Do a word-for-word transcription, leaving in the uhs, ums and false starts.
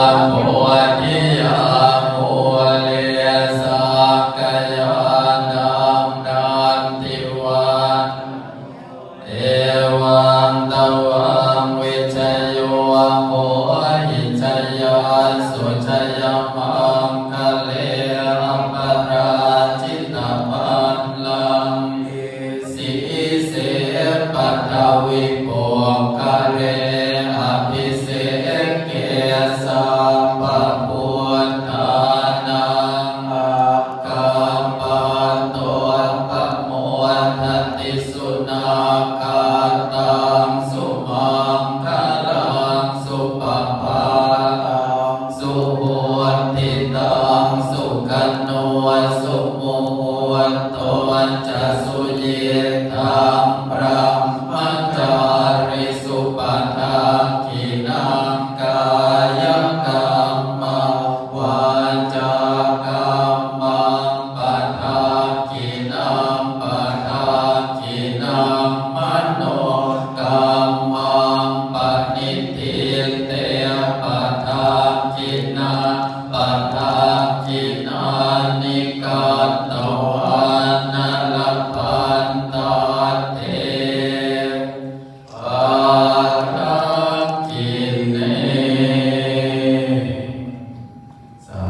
bodhiyā mūle sakyānaṃ nandivaḍḍhano, evaṃ tvaṃ vijayo hohi jayassu jayamaṅgale, aparājitapallaṅke sīse paṭhavipokkhare abhiseke sabbabuddhānaṃ aggappatto pamodati. Sunakkhattaṃ sumaṅgalaṃ supabhātaṃ suhuṭṭhitaṃ, sukhaṇo sumuhutto ca suyiṭṭhaṃ brahmacārisu, padakkhiṇaṃ kāyakammaṃ vācākammaṃ padakkhiṇaṃ, padakkhiṇaṃ manokammaṃ paṇidhī te padakkhiṇā, padakkhiṇā